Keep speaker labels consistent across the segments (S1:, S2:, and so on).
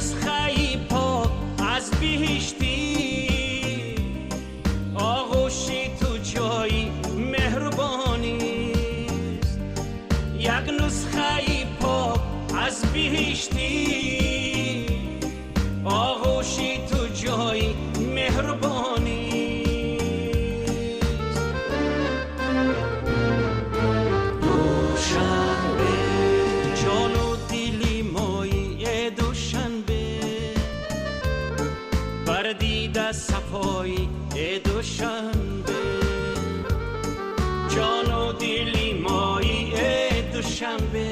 S1: нусхаи пок аз биҳиштӣ, оғӯши ту ҷои меҳрубонист. Як нусхаи пок аз биҳиштӣ, оғӯши ту ҷои меҳрубонист. Душанбе, ҷону дили мои, э Душанбе, бар дида сафои, э Душанбе, ҷону дили мои, э Душанбе,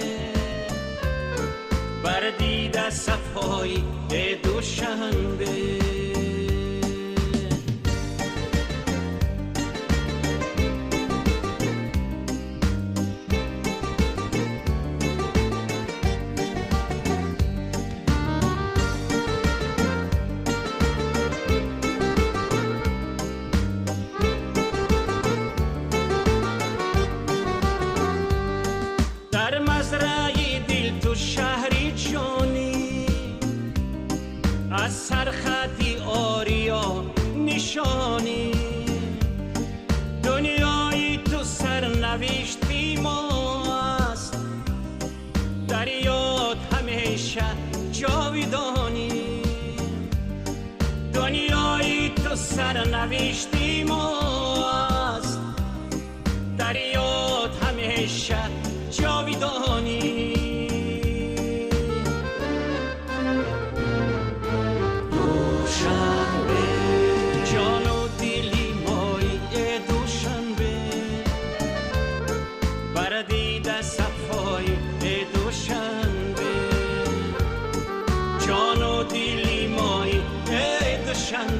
S1: бар дида сафои, э Душанбе. Дар мазраи дил ту шаҳри ҷонӣ, аз сархати ориё нишонӣ. Дунёи ту сарнавишти мост, дар ёд ҳамеша ҷовидонӣ. Дунёи ту сарнавишти мост, дар ёд ҳамеша ҷовидонӣ. Душанбе, ҷону дили мои, э Душанбе, бар дида сафои, э Душанбе, ҷону дили мои, э Душанбе.